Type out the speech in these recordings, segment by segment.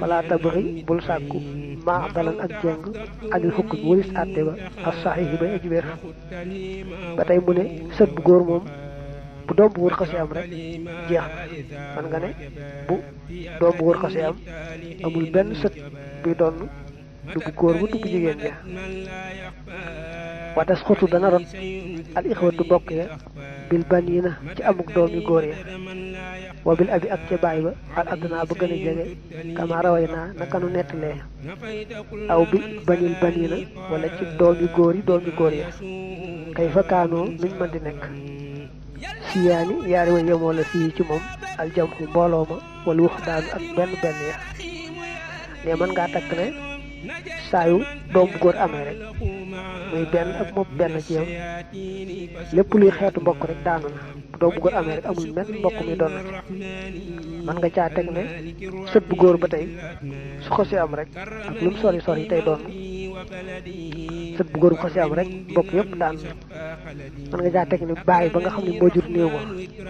fala tabri bul sàkku maa dalan ak jeng anil xukk bi walis àtte ba as saxiix bay aji wér ba tey mu ne sët bu góor moom bu doom bu góor xasee am rek jeex na man nga ne bu doom bu góor xasee am amul benn sët buy doon du bu góor bu du bu jigéen ja watas xutu dana rot al ixwatu bokk ya bil baniina ci amuk doom yu góor ya wa bil abi ak ca baay ba al adnaa ba gën a jege kama raway naa naka nu nettalee aw bi banil baniina wala ci doom yu góor ya kay fa kaanoo nuñ mën di nekk siyaani yaari way yemoo la fii ci moom aljamxu mbooloo ma wala wax daanu ak benn ya ne mën ngaa takk ne saayu doom bu góor amee rek muy benn ak moom benn ci yow lépp luy xeetu mbokk rek daanu na bu doom bu góor amee rek amul menn mbokk mi doon na ci mën nga caa teg ne sët bu góor ba tey su xasee am rek ak lu mu sori sori tey doon sët bu góor bu xasee am rek mbokk yëpp daan mën nga caa teg ne baay ba nga xam ne moo jur néew ba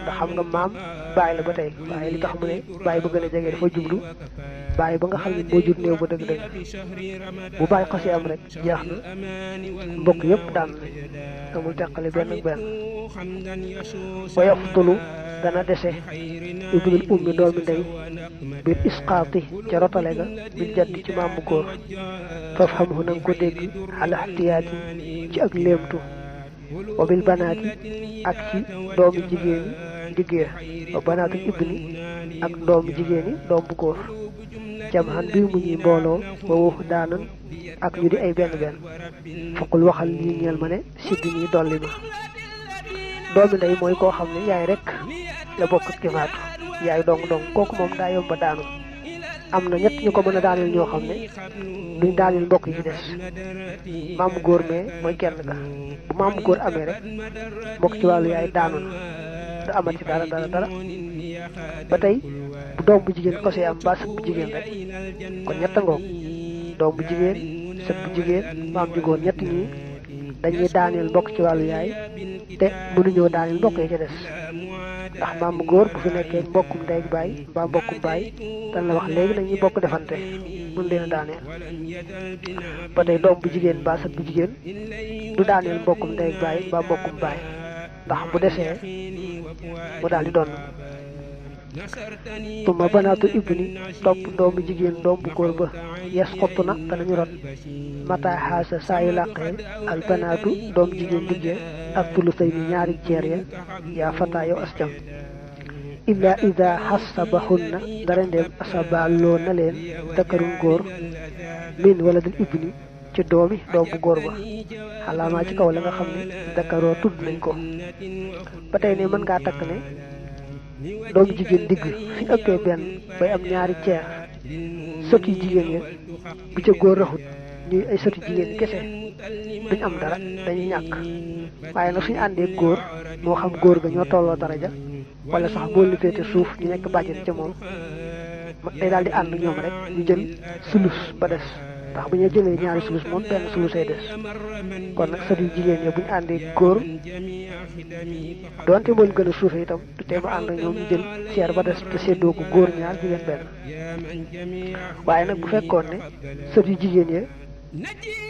ndax xam nga maam baay la ba tey waaye li tax mu ne baay ba gën a jege dafa jublu baay ba nga xam ne moo jur néew ba dëgg-dëgg bu baay xasee am rek jeex na mbokk yëpp daan na amul teqale benn ak benn wa yaxtulu dana dese ibnul ummi doomi ndey bil isqaati ca rotale ga bil jaddi ci maam bu góor faf xam hu nanga ko dégg ala ihtiyaati ci ak léemtu wa bil banaati ak ci doomi jigéeni ndiggee wa banaatul ibni ak doomi jigéeni doom bu góor jam xan mbir mu ñuy mbooloo wa waxu daanan ak ñu di ay benn faqul waxal lii ñeel ma ne siddi nii dolli ma doomi ndey mooy koo xam ne yaay rek la bokk ki faatu yaay dong kooku moom daa yomba daanu am na ñett ñu ko mën a daaneel ñoo xam ne duñ daaneel mbokk yi ci des maamu góor mais mooy kenn ga bu maamu góor amee rek mbokk ci wàllu yaay daanu na du amat ci dara ba tey bu doom bu jigéen kosee am ba sët bu jigéen rek kon ñett ngoog doom bu jigéen sët bu jigéen maam ju góor ñett ñi dañuy daaneel mbokk ci wàllu yaay te mënuñoo daaneel mbokk yi ca des ndax maam bu góor bu fi nekkee mbokkum ndey ak baay mbaa mbokkum baay dañ la wax léegi dañuy bokk defante mën leen a daaneel ba tey doom bu jigéen mbaa sët bu jigéen du daaneel mbokkum ndey ak baay mbaa mbokkum baay ndax bu desee mu daal di doon tuma banaatu ibni topp doomu jigéen doom bu góor ba yes xottu na danañu rot mata xaasa saa yu làqee al banaatu doom jigéen diggee ak tulusay ni ñaari ceer ya yaa fataa yow ascam illa ida xasabahunna dara ndeem asabaaloo na leen dakarum góor min wala dal ibni ci doom bu góor ba xalaamaa ci kaw la nga xam ne dakaroo tudd nañ ko ba tey ne mën ngaa takk ne doomu jigéen digg fi ëppee benn bay am ñaari ceer sët yu jigéen ya bu ca góor raxut ñuy ay sët yu jigéen kese duñ am dara dañuy ñàkk waaye nag suñu àndee góor moo xam góor ga ñoo tolloo daraja wala sax boo li féete suuf ñu nekk bàjjen ca moom day daal di ànd ñoom rek ñu jël sulus ba des ndax bu ñu jëlee ñaari sulus moom benn sulusay des kon nag sët yu jigéen ya bu ñu àndee góor doonte moo gën a suufe itam du teema ànd ak ñoom ñu jël ceer ba des te séddoo ko góor ñaar jigéen benn waaye nag bu fekkoon ne sët yu jigéen ya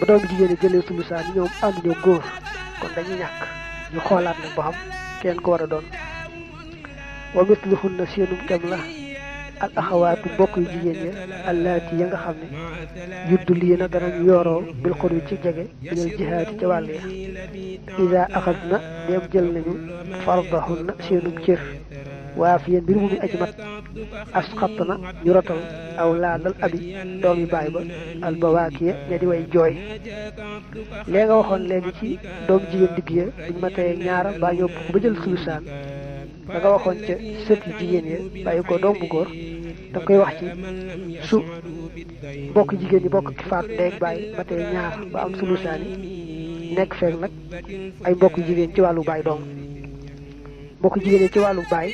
ba doomu jigéen yi jëlee sulusaan ñoom ànduñoo góor kon dañuy ñàkk ñu xoolaat nag ba xam kenn ko war a doon wa misluhunna seenum kem la al axawaatu mbokk yu jigéen ya allaati ya nga xam ne yuddu lii na danañ yooroo bil xur wi ci jege minal jihaati ca wàll ya ida axad na dem jël nañu fardahunna seenum cër waa fi yéen mbir mu muy aji mat as xatt na ñu rotal aw laadal abi doomi baay ba albawaakiya ña di way jooy léegi nga waxoon léegi ci doom jigéen digg ya buñ ma tee ñaara mbaa ñëpp ba jël sulusaan da nga waxoon ca sët yu jigéen ya bàyyi ko doom bu góor da koy wax ci su mbokk jigéen ñi bokk ki faat ndeeg bàyyi ba tey ñaar ba am sulusaan yi nekk feek nag ay mbokk jigéen ci wàllu baay doom mbokk jigéen yi ci wàllu baay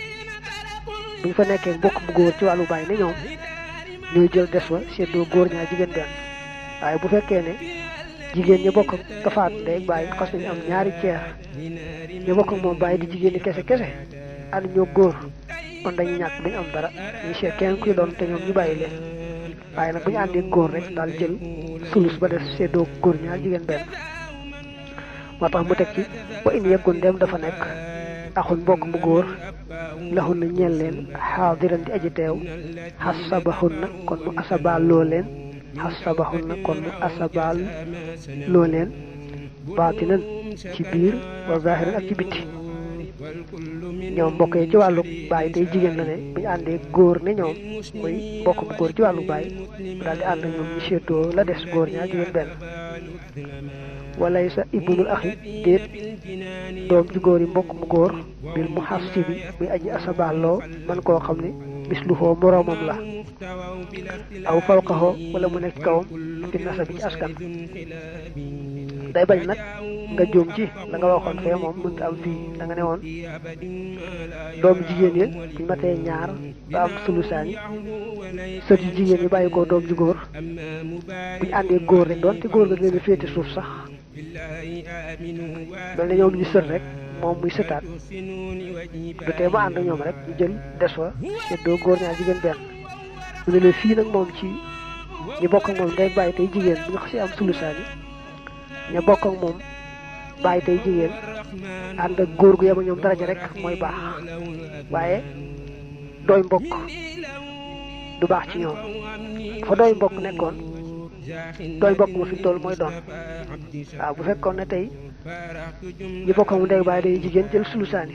buñ fa nekkee mbokk bu góor ci wàllu baay ne ñoom ñooy jël des wa seddoo góor ñaar jigéen benn waaye bu fekkee ne jigéen ñi bokk ka faat ndeeg bàyyi xas nañu am ñaari ceer ñu bokk moom bàyyi di jigéen ñi kese ànd ñoo góor kon dañuy ñàkk duñu am dara ñu seet kenn kuy doon te ñoom ñu bàyyi leen waaye nag bu ñu àndee góor rek daal jël sulus ba def seddoo góor ñaar jigéen benn moo tax mu teg ci wa in yekkun dem dafa nekk axun mbokk mu góor laxun na ñeel leen xaadiran di aji teew xasabaxun na kon mu asabaal loo leen xasabaxun na kon mu asabaal loo leen baatinan ci biir wa zahiran ak ci bitti ñoom mbokk yi ci wàllu baay tey jigéen la ne bu ñu àndee góor ne ñoom muy mbokk mu góor ci wàllu baay daal di ànd ñoom ñu seetoo la des góor ñaar jigéen benn walay sa ibnul axi déet doom ju góor yi mbokk mu góor bil mu xas si bi muy aji asaballoo man koo xam ne misluhoo moroomam la aw fawqahoo wala mu nekk kawam fi nasa bi ci askan day bañ nag nga juum ci la nga waxoon fee moom mënta am fii da nga ne woon doomu jigéen yi buñ matee ñaar ba am sulusaani sët yu jigéen yi bàyyi ko doom ju góor buñ àndee góor rek doon te góor ga leen féete suuf sax mel na ñoom ñu sët rek moom muy sëtaat du tee ma ànd ñoom rek ñu jël des wa seddoo góor ñaar jigéen benn mu ne la fii nag moom ci ñi bokk ak moom day bàyyi tey jigéen bu ñu xasee am sulusaani ña bokk ak moom bàyyi tey jigéen ànd ak góor gu yema ñoom daraja rek mooy baax waaye dooy mbokk du baax ci ñoom fa dooy mbokk nekkoon dooy mbokk ma fi toll mooy doon waaw bu fekkoon ne tey ñi bokk ak moom day bàyyi day jigéen jël sulusaani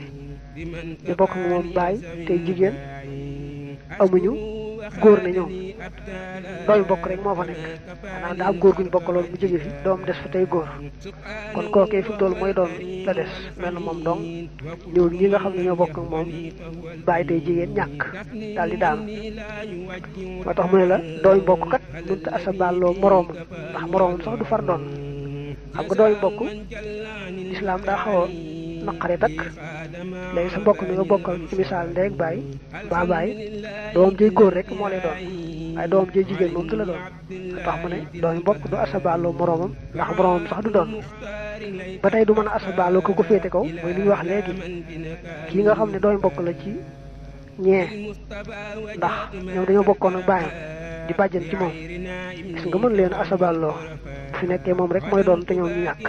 ñi bokk ak moom bàyyi tey jigéen amuñu góor ne ñoom dooy mbokk rek moo fa nekk xanaa daa am góor guñ bokk loolu mu jóge fi doom des fa tey góor kon kookee fi toll mooy doon la des mel na moom dong ñëw ñi nga xam ne ñoo bokk ak moom bàyyi tey jigéen ñàkk daal di daanu moo tax mu ne la dooy mbokk kat mënta asaballoo moroomam ndax moroomam sax du far doon xam nga dooy mbokk lislaam daa xaw a naqare takk léegi sa mbokk mi nga bokkal ci misaal ndey ak baay baa baay doom jëy góor rek moo lay doon waaye doom jëy jigéen moom du la doon tax mu ne dooy mbokk du asaballoo moroomam ndax moroomam sax du doon ba tey du mën a asaballoo ko féete kaw mooy li ñu wax léegi kii nga xam ne dooy mbokk la ci ñee ndax ñoom dañoo bokkoon ak baayam di bàjjan ci moom gis nga mën leen asaballoo bu fi nekkee moom rek mooy doon te ñoom ñu ñàkk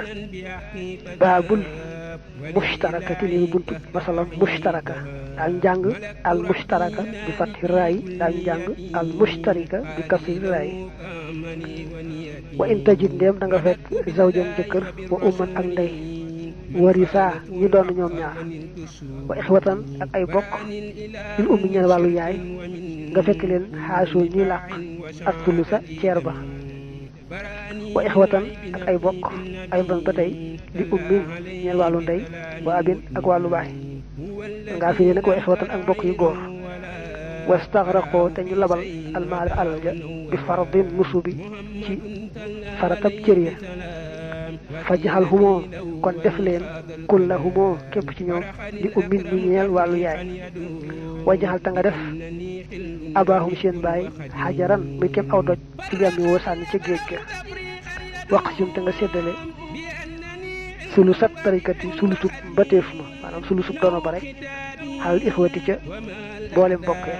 baabul mushtarakati li buntu masalan mushtaraka daal njàng al mushtaraka bi fathi raay daal njàng al mushtarika bi kasri raay wa in tajid ndéem da nga fekk zawjan jëkkër wa umman ak ndey warisa ñi doon ñoom ñaar wa ixwatan ak ay bokk il ummi ñeen wàllu yaay nga fekk leen xaasoo ñuy làq ak tulusa ceer ba wa ixwatan ak ay bokk ay doon ba tey li ummin ñeel wàllu ndey wa abin ak wàllu baay ngaa fi ne nag wa ixwatan ak mbokk yu góor wastaxraqoo te ñu labal almaal alal ja bi fardin nusu bi ci faratab cër ya fajaxal humoo kon def leen kulla humoo képp ci ñoom li ummin ñu ñeel wàllu yaay wajaxal ta nga def abaahum seen baay xajaran muy kem aw doj ci jàmm yi woo sànni ca géej ga wax sum te nga séddale sulu sat tarikat yi sulu sub bateef ma maanaam sulu sub dono ba rek xalal ixwati ca boole mbokk ya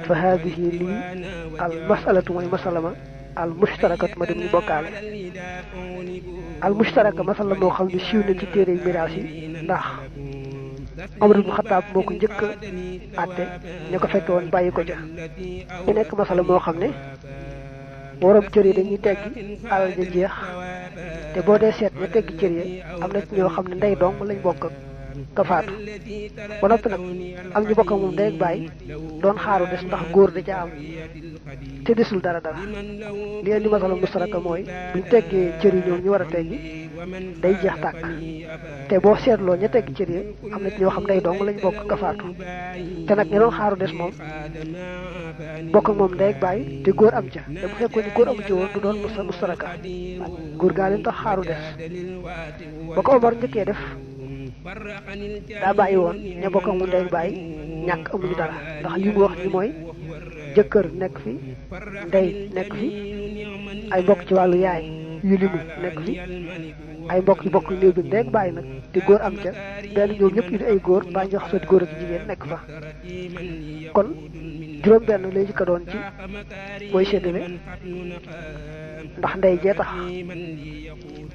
fa haadihi lii al masalatu mooy masalama al mushtarakatu ma dem ñu bokkaale al mushtaraka masala moo xam ne siiw na ci téere miraas yi ndax Omar ibn Xattaab moo ko njëkk a àtte ña ko fekke woon bàyyi ko ca ñu nekk masala moo xam ne borom cër yi dañuy teggi alal ja jeex te boo dee seet ña teggi cër yi am na ci ñoo xam ne ndey dong lañ bokk ak ka faatu ba noppi nag am ñu bokk ak moom ndey ak baay doon xaaru des ndax góor da ca am te desul dara li leen di masala mustaraka mooy buñ teggee cër yi ñoom ñu war a teggi day jeex tàkk te boo seetloo ña teggi cër yi am na ci ñoo xam ndey dong lañ bokk ka faatu te nag ña doon xaaru des moom bokk ak moom ndey ak baay te góor am ca te bu fekkoon ni góor amu ci woon du doon mustaraka góor gaa leen tax xaaru des ba ko Omar njëkkee def daa bàyyi woon ña bokk ak mu ndey ak baay ñàkk amuñu dara ndax li mu wax ni mooy jëkkër nekk fi ndey nekk fi ay bokk ci wàllu yaay yu limu nekk fi ay mbokk yu bokk néew bi ndéeg bàyyi nag te góor am ca benn ñoom ñëpp yu di ay góor mbaa ñu soti góor ak jigéen nekk fa kon juróom benn lay jëkka doon ci mooy séddale ndax ndey jee tax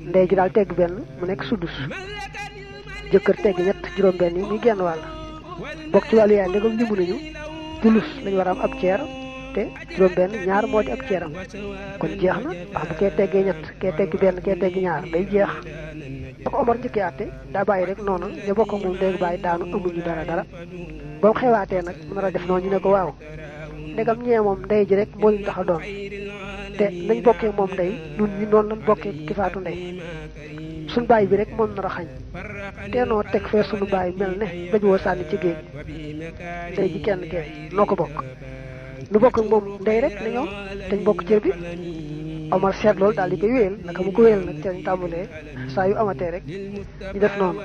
ndey ji daal tegg benn mu nekk suddus jëkkër tegg ñett juróom benn yi muy genn wàll bokk ci wàllu yaay ndegam limu nañu tulus lañu war a am ab ceer te juróom benn ñaar moo di ab ceeram kon jeex na wax bu kee teggee ñett kee teggi benn kee teggi ñaar day jeex ba ko Omar njëkkee àtte daa bàyyi rek noonu ñu bokk moom dégg bàyyi daanu amuñu dara ba mu xewaatee nag mu nar a def noonu ñu ne ko waaw ndegam ñee moom ndey ji rek moo leen tax a doon te nañ bokkee moom ndey nun ñi noonu lañ bokkee ki faatu ndey suñ bàyyi bi rek moom nar a xañ te noo teg fee suñu bàyyi mel ne dañu woo sànni ci géej ndey ji kenn kee noo ko bokk nu bokk ak moom ndey rek ne ñoom dañ bokk cër bi Omar seet loolu daal di koy wéyal naka mu ko wéyal nag te ñu tàmbalee saa yu amatee rek ñu def noonu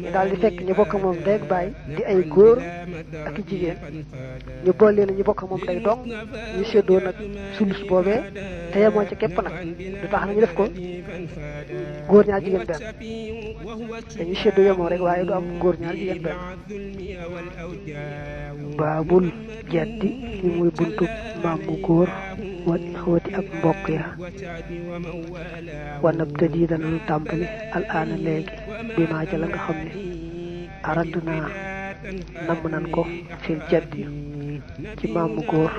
ñu daal di fekk ñu bokk ak moom ndey ak baay di ay góor ak i jigéen ñu boole leen ñu bokk ak moom ndey dong ñu séddoo nag sulus boobee te yemoo ci képp nag du tax na ñu def ko góor ñaar jigéen benn dañuy séddoo yemoo rek waaye du am góor ñaar jigéen benn baabul jaddi li muy buntu maam mu góor wal ixwati ak mbokk ya wanab te dii danañu tàmbali al aana léegi bi maa ca la nga xam ne arad naa namm nan ko fil jaddi ci maam mu góor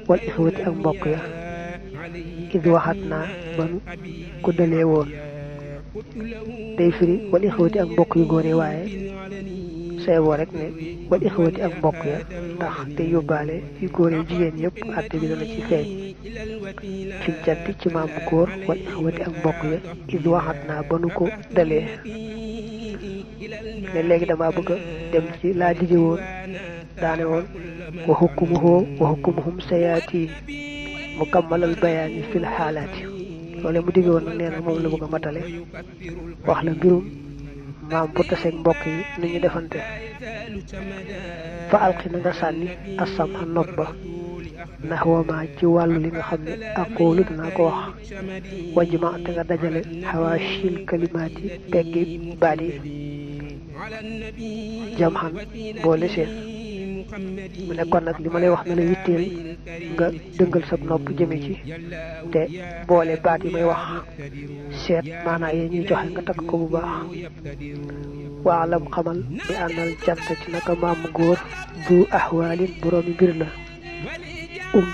wal ixwati ak mbokk ya id waxat naa ba nu ko dalee woon day firi wal ixwati ak mbokk yu góor yi waaye seeboo rek ne wal ixwati ak mbokk ya ndax te yóbbaale yu góor yi jigéen yëpp àtte bi dana ci feeñ fil jaddi ci maam bu góor wal ixwati ak mbokk ya id waxat naa ba nu ko dalee ne léegi dama bëgg a dem ci laa dige woon daane woon wa hukmuhum sayaati mukammalal bayaani fil xaalaati loole mu dige woon nag nee na moom la bëgg a matale wax la mbirum maam bu taseeg mbokk yi ni ñu defante fa alqi na nga sànni asam xa nopp ba ndax wama ci wàllu li nga xam ne aqulu dinaa ko wax wajma te nga dajale xawaashil kalimaati peggi baat yi jam xan boole seen mu ne kon nag li ma lay wax na la yitteel nga dëngal sa nopp jëme ci te boole baat yi may wax seet maanaa yee ñuy joxe nga takk ko bu baax waalam xamal bi àndal jant ci naka maamu góor bu ahwaalin boroomi mbir la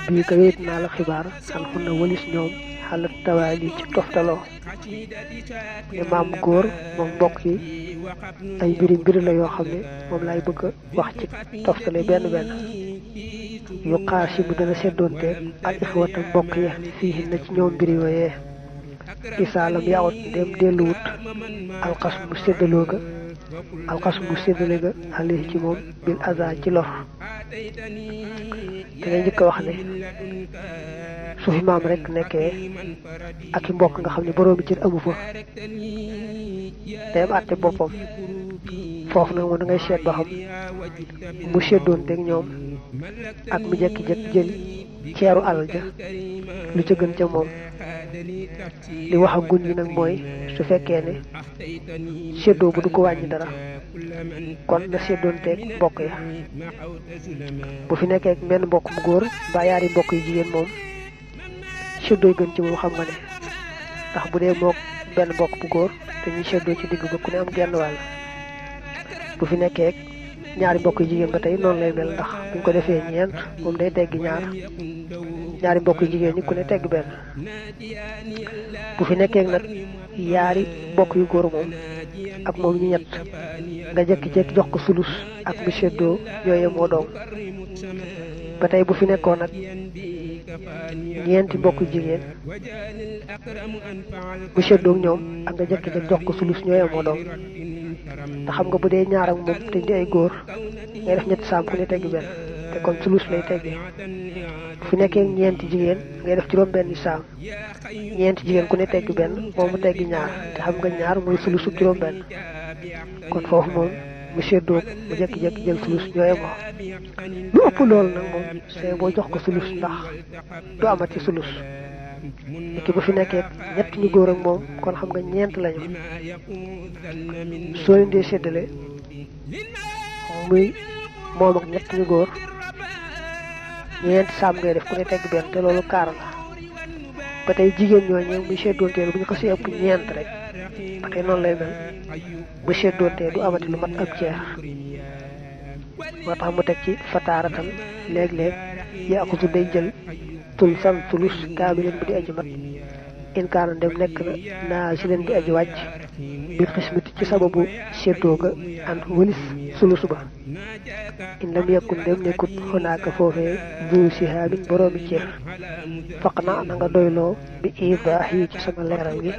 bii ka wéet naa la xibaar xan xun na walis ñoom xalat tawaali ci toftaloo ne maamu góor moom mbokk yi ay mbir la yoo xam ne moom laay bëgg a wax ci toftale benn benn yu xaar si mu dana seddoonte al ixwata mbokk ya fii na ci ñoom mbir yooyee isaalam yaawut dem delluwut alxas mu séddaloo ga alxas mu séddale ga xale ci moom bil aza ci lor te nga njëkk a wax ne su fi maam rek nekkee ak i mbokk nga xam ne boroomi cër amu fa te am àtte boppam foofu nag moom da ngay seet ba xam mu seddoon teg ñoom ak mu jekki-jekki jël ceeru alal ja lu ca gën ca moom li wax ak gun yi nag mooy su fekkee ne séddoo bu du ko wàññi dara kon na séddoon teeg mbokk ya bu fi nekkee benn mbokk mu góor mbaa yaari mbokk yu jigéen moom séddooy gën ci moom xam nga ne ndax bu dee mook benn mbokk bu góor te ñuy séddoo ci digg ba ku ne am genn wàll bu fi nekkee ñaari mbokk yu jigéen ba tey noonu lay mel ndax buñ ko defee ñeent moom day teggi ñaari mbokk yu jigéen ñi ku ne tegg benn bu fi nekkee nag yaari mbokk yu góor moom ak moom ñu ñett nga jékki-jékki jox ko sulus ak mu séddoo yooye moo doom ba tey bu fi nekkoon nag ñeenti mbokk yu jigéen mu séddoo ñoom ak nga jékki-jékki jox ko sulus ñooye moo doom te xam nga bu dee ñaar ak moom te di ay góor ngay def ñetti saam ku ne teggi benn te kon sulus lay teggi bu fi nekkee ñeenti jigéen ngay def juróom benn saam ñeenti jigéen ku ne teggi benn moom mu teggi ñaar te xam nga ñaar mooy sulusu juróom benn kon foofu moom mu séddoo mu jékki-jékki jël sulus ñooye moo lu ëpp loolu nag moom c'est boo jox ko sulus ndax du amati sulus ki bu fi nekkee ñett ñu góor ak moom kon xam nga ñeent lañu soo leen dee séddale muy moom ak ñett ñu góor ñeenti saam ngay def ku ne tegg benn te loolu kaar la ba tey jigéen ñooñu muy séddoonteel bu ñu ko si ëpp ñeent rek ba tey noonu lay mel bu séddoontee du amati lu mat ab ceex moo tax mu teg ci fataaratan léeg-léeg yi akutu day jël tul san tulus kaamileen bu di aji mat in kaana dem nekk na naa si leen di aji wàcc bir xismiti ci sababu séddoo ga an wëlis sulus ba in lam yekkul dem nekkut xonaaka foofee bu sihaabin boroomi ceer faq na na nga doyloo bi ibaax yi ci sama leeral gi